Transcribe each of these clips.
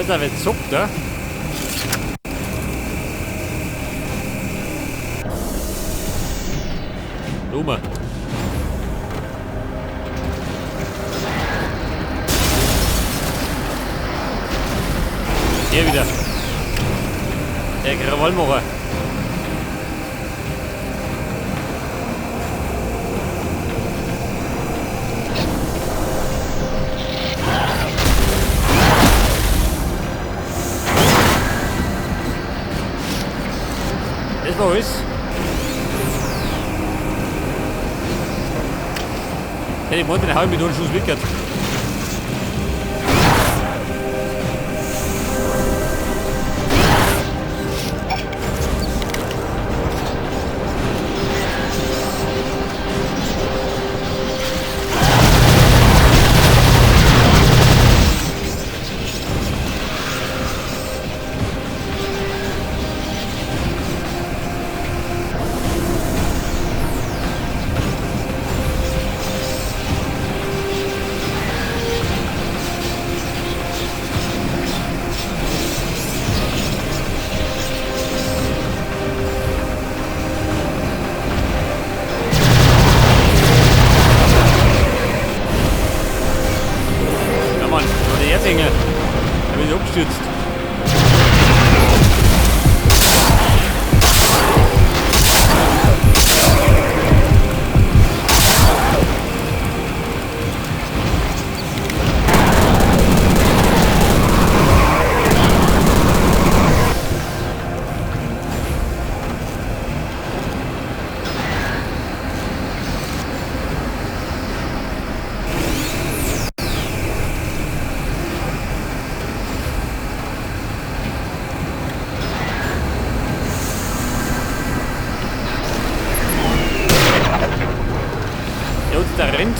Besser, wenn es zuckt, ne? Blume. Hier wieder. Der Krawallmacher. Das war alles. Hätte ich gemeint, den hau ich mit einem Schuss mitgehört. Ja Mann, das war der Erzengel. Der wird abgestürzt. Ja, und der rennt.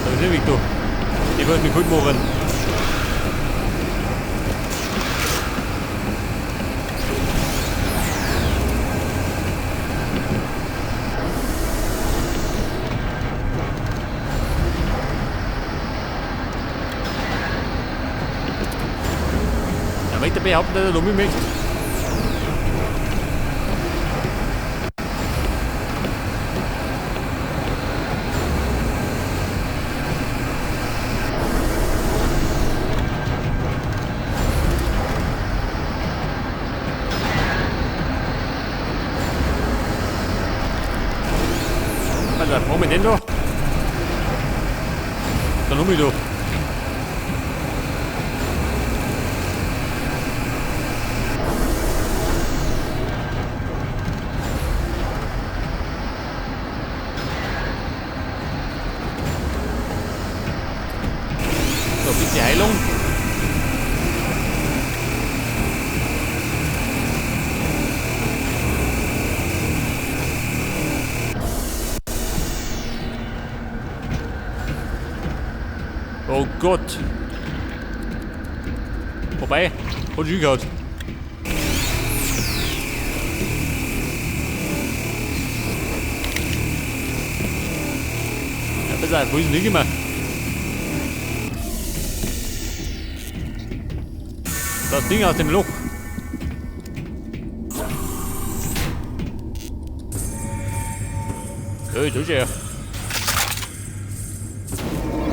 Da ist nicht du. Die wollten mich gut machen. Ja, möchte behaupten, dass er um mich möchte. Alter, warum denn da? Dann um mich da. So, bitte Heilung. Oh Gott. Wobei, hat schon gehauen. Ja, besser, wo ist denn hingekommen? Das Ding aus dem Loch. Ja, das ist ja.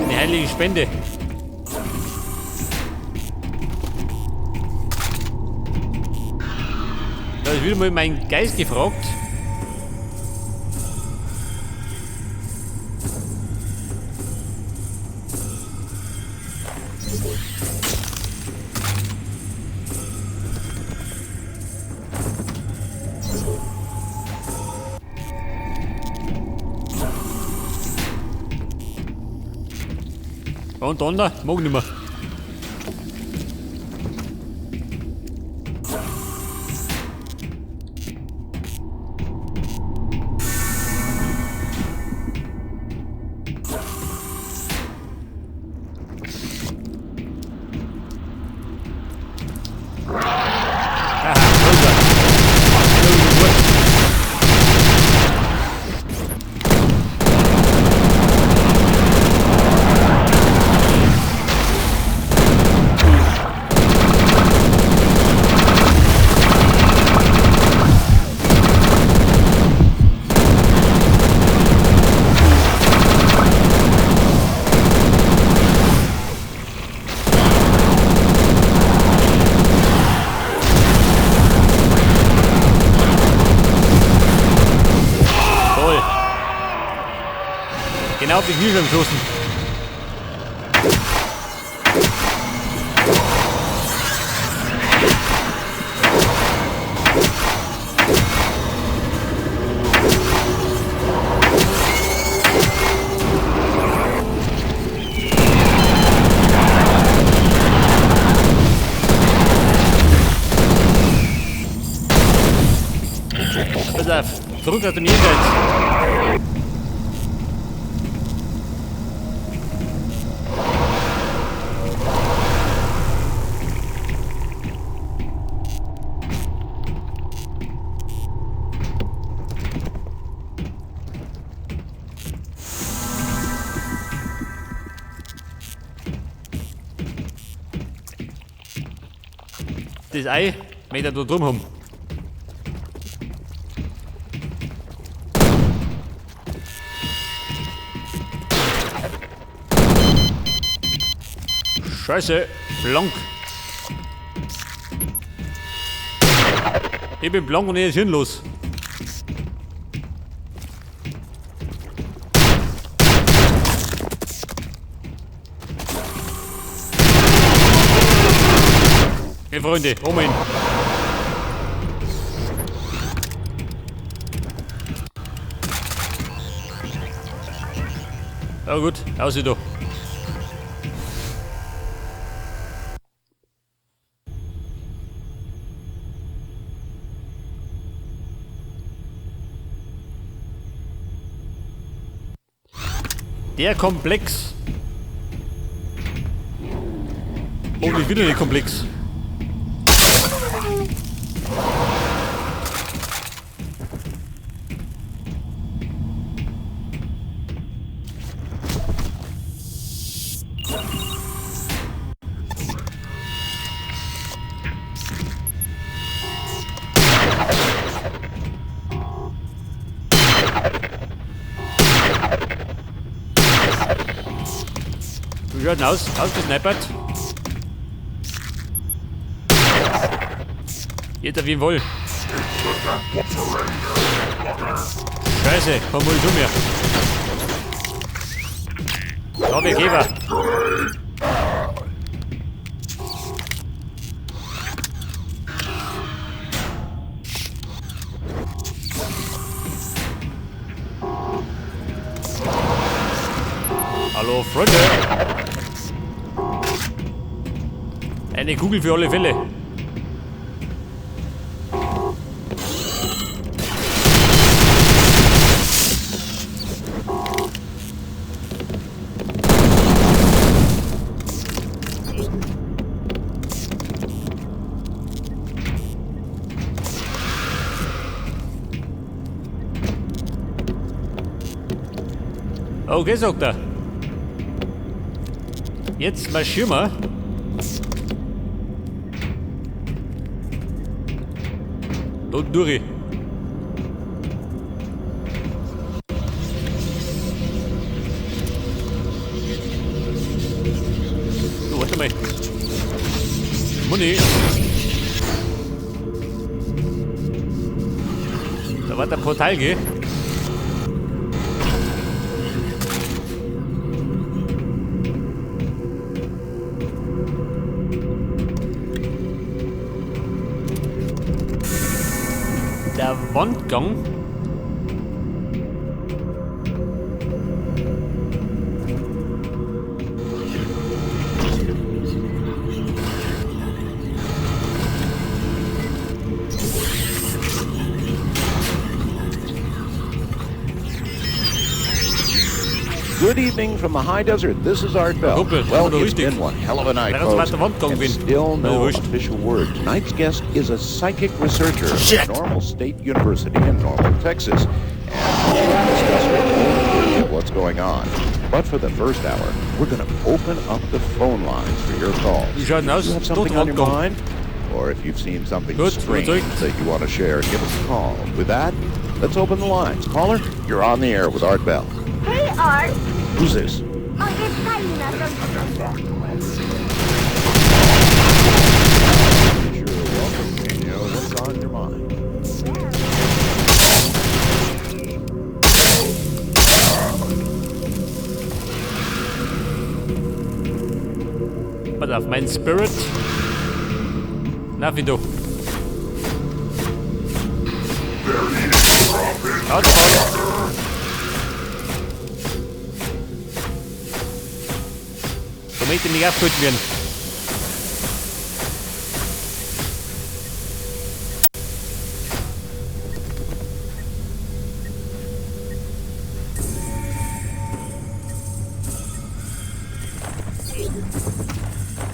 Eine heilige Spende. Da ist wieder mal mein Geist gefragt. Und Donner, mag nicht mehr. Aha, da ist er. Hallo, gut. Genau auf die Kniescheibe geschossen. Pass auf, zurück aus dem Jenseits. Das Ei möchte ich da drum haben. Scheiße, blank. Ich bin blank und er ist hirnlos. Hey Freunde, hol ihn. Ja gut, aus da. Der Komplex. Hoffentlich wieder nicht komplex. Wie schaut denn aus? Ausgesnipert. Jetzt auf jeden Fall. Scheiße, komm wohl zu mir. Da, wir Geber. Hallo Freunde. Eine Kugel für alle Fälle. Okay, sagt er. Jetzt marschieren wir. Da durch. So, warte mal. Money. Da war der Portal, gell? Der Wandgang. Good evening from the high desert. This is Art Bell. Kumpel, Well, aber it's richtig. been one hell of a night, Lass uns folks. weiter Wandgang And bin. still Na, no wurscht. official word. Tonight's guest is a psychic researcher Shit. at Normal State University in Normal, Texas. And she'll discuss her own theory of what's going on. But for the first hour, we're going to open up the phone lines for your calls. Wie schaut denn If aus? you have something Dort on your Wandgang. mind, or if you've seen something Gut, strange überzeugt. that you want to share, give us a call. With that, let's open the lines. Caller, you're on the air with Art Bell. Hey, Art. Who's this? Oh, it's Karina from Sure, welcome, Danielle. What's on your mind? Auf meinen Spirit. Na, wie du. Schaut. Da möchte ich nicht abgeholt werden.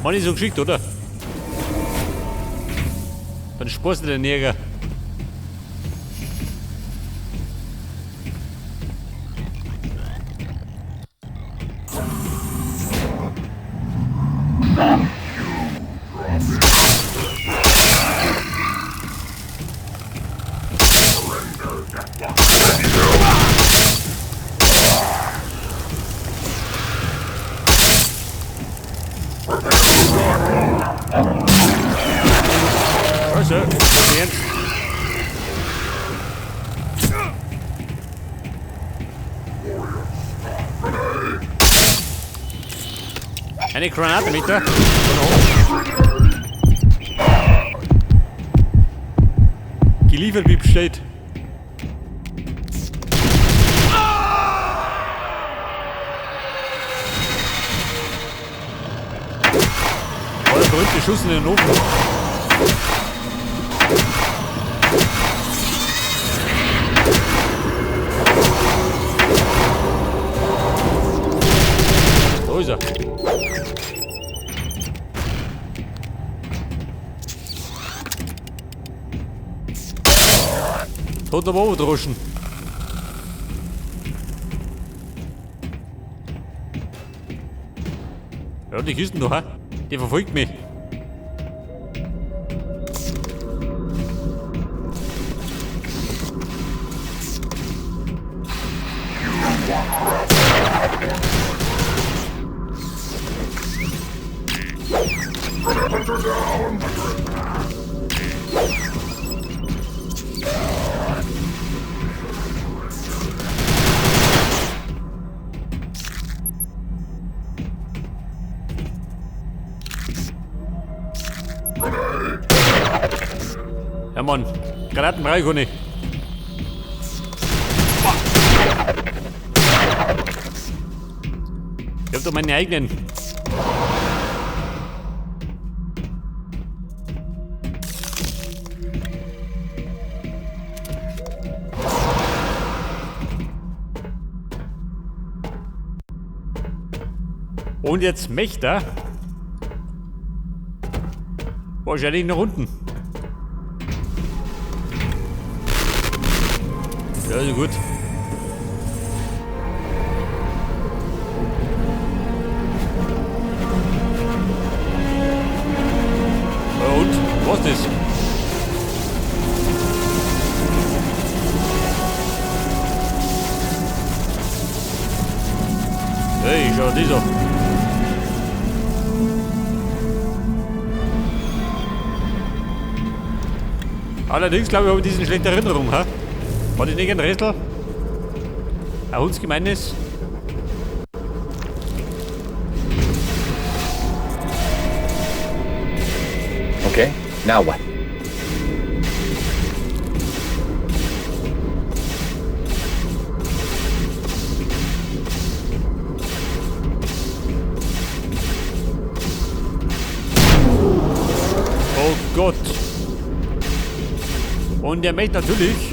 Mann, ist so geschickt, oder? Dann sparst du den Jäger. Also, Moment. Eine Granate mit da. Geliefert wie bestellt. Oh, der berühmte Schuss in den Ofen. Da ist er. Tot am Overdroschen. Ja, die Kisten da, hä? Die verfolgt mich. Ja Mann, Granaten brauche ich auch nicht. Ich hab doch meine eigenen. Und jetzt Mächter. Wahrscheinlich nach unten. Ja, ist gut. Und? Was ist das? Hey, schau das an. Allerdings glaube ich, habe ich das in schlechter Erinnerung. Ha? War das nicht ein Rätsel? Ein Hundsgemeines? Okay, now what? Oh Gott. Und der möchte natürlich.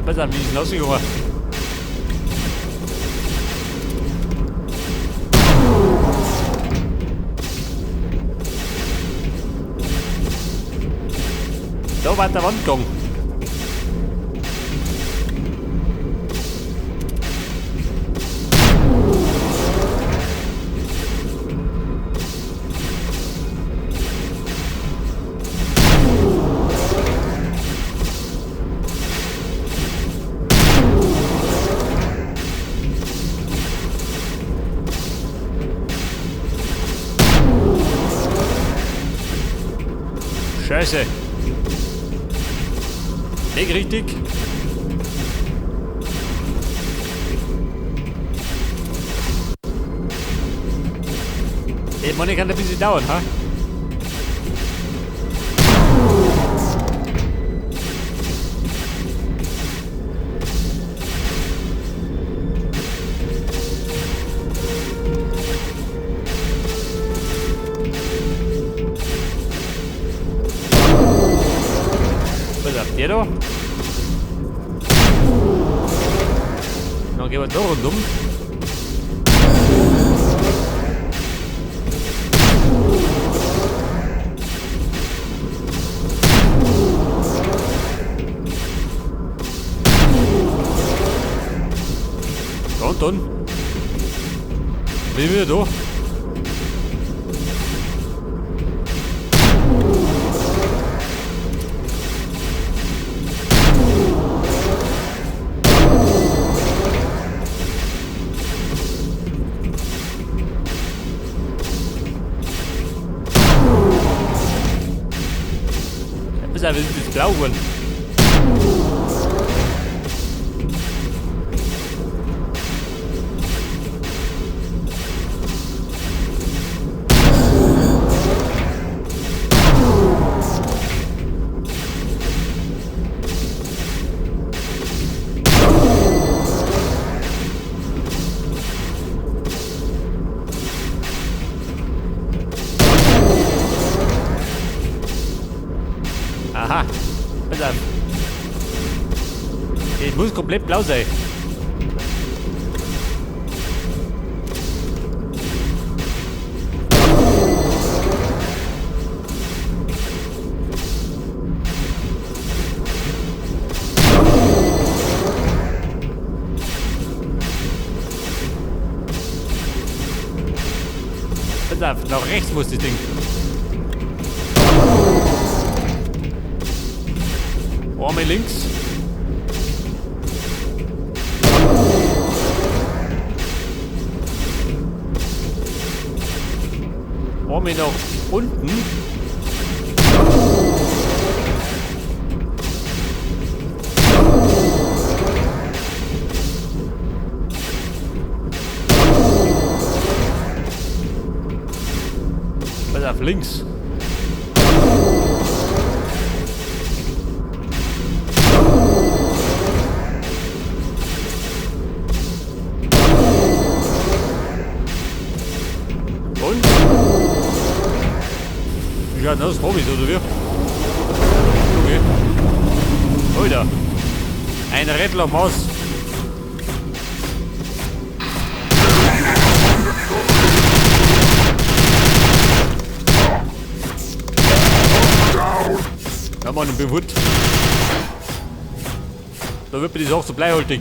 Pass auf, wie ist denn ausgegangen? Da war der Wandgang. Scheiße. Nicht richtig. Ich meine, kann ein bisschen dauern, ha? Was habt ihr da? Dann gehen wir da rundum. Da und dann. Bin ich wieder da. Pass auf, wir sind jetzt blau geworden. Aha, pass auf. Ich muss komplett blau sein. Pass auf, nach rechts muss das Ding. Einmal links. Einmal nach unten. Pass auf, links. Und? Wie schaut denn aus? Hobbys, oder wie? Okay. Alter. Ein Rettler Maus. Ja, Mann, ich bin wut. Da wird mir die Sache so bleihaltig.